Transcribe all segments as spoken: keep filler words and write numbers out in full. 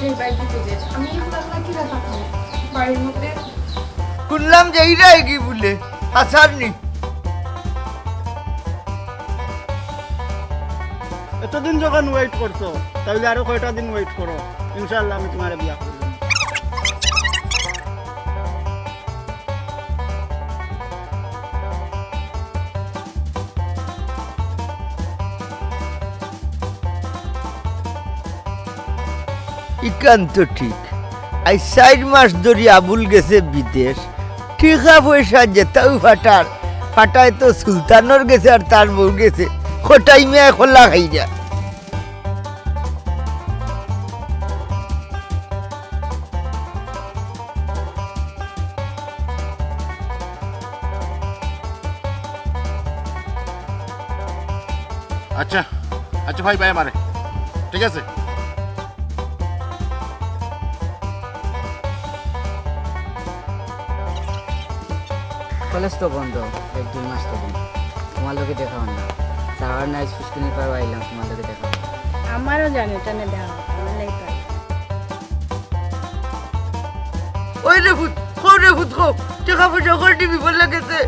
যে বাইক দিতে যে আমি এখন আপনার কিরা থাকবো বাড়ির মধ্যে। শুনলাম যে ইরাই কি বলে, হাসার নি। এতদিন যখন ওয়েট করছো, তাহলে আরো কয়টা দিন ওয়েট করো, ইনশাআল্লাহ আমি তোমার বিয়া করব। ইখান তো ঠিক। আইজ চাইর মাস ধরি আবুল গেছে বিদেশ। টেকা পয়সা যেতাউ ফাটার, ফাটায় তো সুলতানর গেছে আর তার বউর গেছে। কটাই মিয়া খোলা খাইরা। আচ্ছা, আচ্ছা ভাই, ভাই আমারে, ঠিক আছে? কলেজ তো বন্ধ, এক দুই মাস তো বন্ধ। তোমার লগে দেখা অয় না, যাওয়ার নাই, ফুসকুনি পাড়া আইলাম তোমার লগে দেখা অইলো। আমারও জানে টানে দেওয়া, আমার লাই পাই। ওই রে ভূত, কও রে ভূত, কও। টেকা পয়সা কল টিভি বলে গেছে।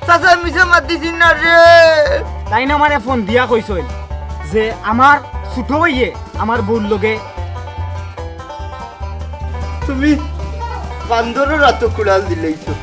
চাচা মিছা মাত দিছি না রে। তাইন আমারে ফোন দিয়া কইছইন যে আমার ছোট ভাইয়ে আমার বউর লগে। তুমি বান্দরর আতো কুড়াল দিলাইছো।